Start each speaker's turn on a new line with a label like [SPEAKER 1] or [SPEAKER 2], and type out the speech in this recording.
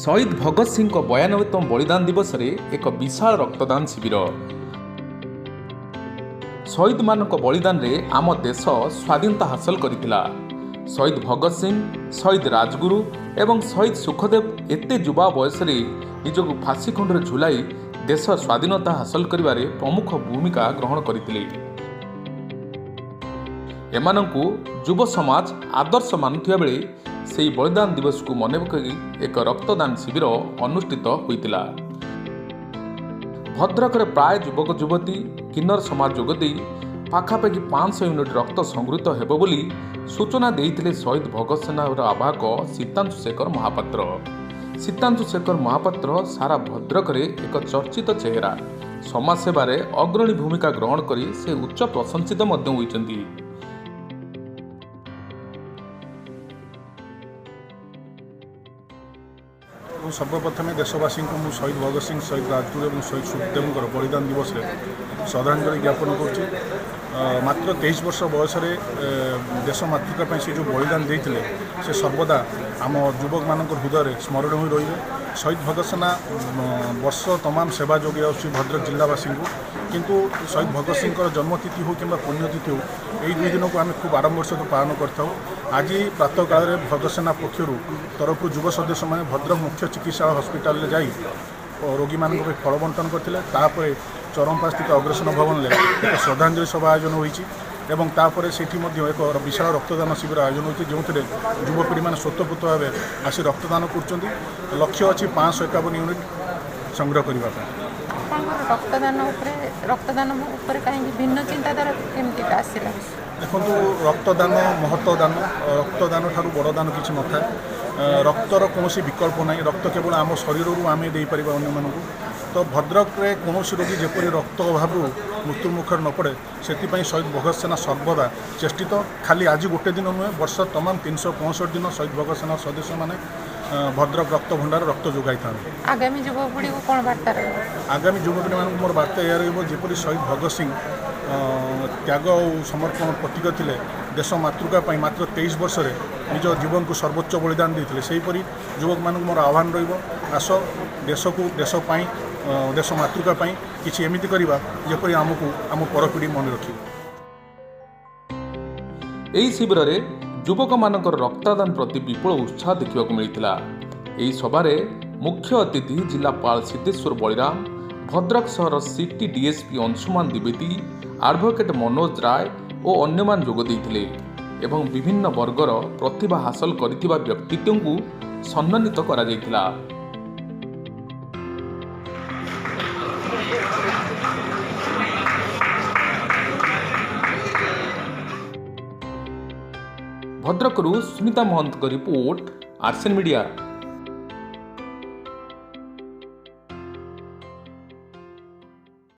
[SPEAKER 1] ଶହୀଦ ଭଗତ ସିଂଙ୍କ 92ତମ ବଳିଦାନ ଦିବସରେ ଏକ ବିଶାଳ ରକ୍ତଦାନ ଶିବିର। ଶହୀଦମାନଙ୍କ ବଳିଦାନରେ ଆମ ଦେଶ ସ୍ୱାଧୀନତା ହାସଲ କରିଥିଲା। ଶହୀଦ ଭଗତ ସିଂ, ଶହୀଦ ରାଜଗୁରୁ ଏବଂ ଶହୀଦ ସୁଖଦେବ ଏତେ ଯୁବା ବୟସରେ ନିଜକୁ ଫାଶୀ ଖୁଣ୍ଟରେ ଝୁଲାଇ ଦେଶ ସ୍ୱାଧୀନତା ହାସଲ କରିବାରେ ପ୍ରମୁଖ ଭୂମିକା ଗ୍ରହଣ କରିଥିଲେ। ଏମାନଙ୍କୁ ଯୁବ ସମାଜ ଆଦର୍ଶ ମାନୁଥିବା ବେଳେ ସେହି ବଳିଦାନ ଦିବସକୁ ମନେ ପକାଇ ଏକ ରକ୍ତଦାନ ଶିବିର ଅନୁଷ୍ଠିତ ହୋଇଥିଲା। ଭଦ୍ରକରେ ପ୍ରାୟ ଯୁବକ ଯୁବତୀ, କିନ୍ନର ସମାଜ ଯୋଗ ଦେଇ ପାଖାପାଖି 500 ୟୁନିଟ୍ ରକ୍ତ ସଂଗୃହୀତ ହେବ ବୋଲି ସୂଚନା ଦେଇଥିଲେ ଶହୀଦ ଭଗତ ସେନାର ଆବାହକ ସୀତାଂଶୁ ଶେଖର ମହାପାତ୍ର। ସୀତାଂଶୁ ଶେଖର ମହାପାତ୍ର ସାରା ଭଦ୍ରକରେ ଏକ ଚର୍ଚ୍ଚିତ ଚେହେରା। ସମାଜସେବାରେ ଅଗ୍ରଣୀ ଭୂମିକା ଗ୍ରହଣ କରି ସେ ଉଚ୍ଚ ପ୍ରଶଂସିତ ମଧ୍ୟ ହୋଇଛନ୍ତି।
[SPEAKER 2] ସର୍ବପ୍ରଥମେ ଦେଶବାସୀଙ୍କୁ ମୁଁ ଶହୀଦ ଭଗତ ସିଂ, ଶହୀଦ ରାଜଗୁରୁ ଏବଂ ଶହୀଦ ସୁଖଦେବଙ୍କର ବଳିଦାନ ଦିବସରେ ଶ୍ରଦ୍ଧାଞ୍ଜଳି ଜ୍ଞାପନ କରୁଛି। ମାତ୍ର 23 ବର୍ଷ ବୟସରେ ଦେଶ ମାତୃକା ପାଇଁ ସେ ଯେଉଁ ବଳିଦାନ ଦେଇଥିଲେ, ସେ ସର୍ବଦା ଆମ ଯୁବକମାନଙ୍କ ହୃଦୟରେ ସ୍ମରଣୀୟ ହୋଇ ରହିବେ। ଶହୀଦ ଭଗତ ସେନା ବର୍ଷ ତମାମ ସେବା ଯୋଗାଇ ଆସୁଛି ଭଦ୍ରକ ଜିଲ୍ଲାବାସୀଙ୍କୁ, କିନ୍ତୁ ଶହୀଦ ଭଗତ ସିଂଙ୍କର ଜନ୍ମତିଥି ହେଉ କିମ୍ବା ପୁଣ୍ୟତିଥି ହେଉ, ଏହି 2 ଦିନକୁ ଆମେ ଖୁବ୍ ଆଡ଼ମ୍ବର ସହିତ ପାଳନ କରିଥାଉ। ଆଜି ପ୍ରାତଃ କାଳରେ ଭଗତ ସେନା ପକ୍ଷରୁ ତରଫରୁ ଯୁବ ସଦସ୍ୟମାନେ ଭଦ୍ରକ ମୁଖ୍ୟ ଚିକିତ୍ସାଳୟ ହସ୍ପିଟାଲରେ ଯାଇ ରୋଗୀମାନଙ୍କ ପାଇଁ ଫଳ ବଣ୍ଟନ କରିଥିଲେ। ତାପରେ ଚରମ୍ପା ସ୍ଥିତ ଅଗ୍ରସେନ ଭବନରେ ଏକ ଶ୍ରଦ୍ଧାଞ୍ଜଳି ସଭା ଆୟୋଜନ ହୋଇଛି ଏବଂ ତାପରେ ସେଠି ମଧ୍ୟ ଏକ ବିଶାଳ ରକ୍ତଦାନ ଶିବିର ଆୟୋଜନ ହୋଇଛି, ଯେଉଁଥିରେ ଯୁବପିଢ଼ିମାନେ ସ୍ୱତଃପ୍ରବୃତ୍ତ ଭାବେ ଆସି ରକ୍ତଦାନ କରୁଛନ୍ତି। ଲକ୍ଷ୍ୟ ଅଛି 551 ୟୁନିଟ୍ ସଂଗ୍ରହ କରିବା ପାଇଁ।
[SPEAKER 3] ଆପଣଙ୍କର ରକ୍ତଦାନ ଉପରେ କାହିଁକି ଭିନ୍ନ ଚିନ୍ତାଧାରା କେମିତି ଆସିଲା?
[SPEAKER 2] ଦେଖନ୍ତୁ, ରକ୍ତଦାନ ମହତ୍ଵ ଦାନ। ରକ୍ତଦାନ ଠାରୁ ବଡ଼ ଦାନ କିଛି ନଥାଏ। ରକ୍ତର କୌଣସି ବିକଳ୍ପ ନାହିଁ। ରକ୍ତ କେବଳ ଆମ ଶରୀରରୁ ଆମେ ଦେଇପାରିବା ଅନ୍ୟମାନଙ୍କୁ। ତ ଭଦ୍ରକରେ କୌଣସି ରୋଗୀ ଯେପରି ରକ୍ତ ଅଭାବରୁ ମୃତ୍ୟୁ ମୁଖରେ ନ ପଡ଼େ, ସେଥିପାଇଁ ଶହୀଦ ଭଗତ ସେନା ସର୍ବଦା ଚେଷ୍ଟିତ। ଖାଲି ଆଜି ଗୋଟେ ଦିନ ନୁହେଁ, ବର୍ଷ ତମାମ 365 ଦିନ ଶହୀଦ ଭଗତ ସେନା ସଦସ୍ୟମାନେ ଭଦ୍ରକ ରକ୍ତ ଭଣ୍ଡାର ରକ୍ତ ଯୋଗାଇଥାନ୍ତି।
[SPEAKER 3] ଆଗାମୀ ଯୁବପିଢ଼ିକୁ କ'ଣ ବାର୍ତ୍ତା ରହିବ?
[SPEAKER 2] ଆଗାମୀ ଯୁବପିଢ଼ିମାନଙ୍କୁ ମୋର ବାର୍ତ୍ତା ଏହା ରହିବ, ଯେପରି ଶହୀଦ ଭଗତ ସିଂ ତ୍ୟାଗ ଆଉ ସମର୍ପଣ ପ୍ରତୀକ ଥିଲେ, ଦେଶ ମାତୃକା ପାଇଁ ମାତ୍ର 23 ବର୍ଷରେ ନିଜ ଜୀବନକୁ ସର୍ବୋଚ୍ଚ ବଳିଦାନ ଦେଇଥିଲେ, ସେହିପରି ଯୁବକମାନଙ୍କୁ ମୋର ଆହ୍ୱାନ ରହିବ, ଆସ ଦେଶକୁ, ଦେଶ ପାଇଁ, ଦେଶ ମାତୃକା ପାଇଁ କିଛି ଏମିତି କରିବା ଯେପରି ଆମକୁ ଆମ ପରପିଢ଼ି ମନେ ରଖିବ।
[SPEAKER 1] ଏହି ଶିବିରରେ ଯୁବକମାନଙ୍କର ରକ୍ତଦାନ ପ୍ରତି ବିପୁଳ ଉତ୍ସାହ ଦେଖିବାକୁ ମିଳିଥିଲା। ଏହି ସଭାରେ ମୁଖ୍ୟ ଅତିଥି ଜିଲ୍ଲାପାଳ ସିଦ୍ଧେଶ୍ୱର ବଳିରାମ, ଭଦ୍ରକ ସହର ସିଟି ଡିଏସ୍ପି ଅଂଶୁମାନ ଦ୍ୱିବେଦୀ, ଆଡଭୋକେଟ୍ ମନୋଜ ରାୟ ଓ ଅନ୍ୟମାନେ ଯୋଗ ଦେଇଥିଲେ ଏବଂ ବିଭିନ୍ନ ବର୍ଗର ପ୍ରତିଭା ହାସଲ କରିଥିବା ବ୍ୟକ୍ତିତ୍ୱଙ୍କୁ ସମ୍ମାନିତ କରାଯାଇଥିଲା। ଭଦ୍ରକରୁ ସୁନିତା ମହନ୍ତଙ୍କ ରିପୋର୍ଟ, ଆର୍ସେନ୍ ମିଡ଼ିଆ।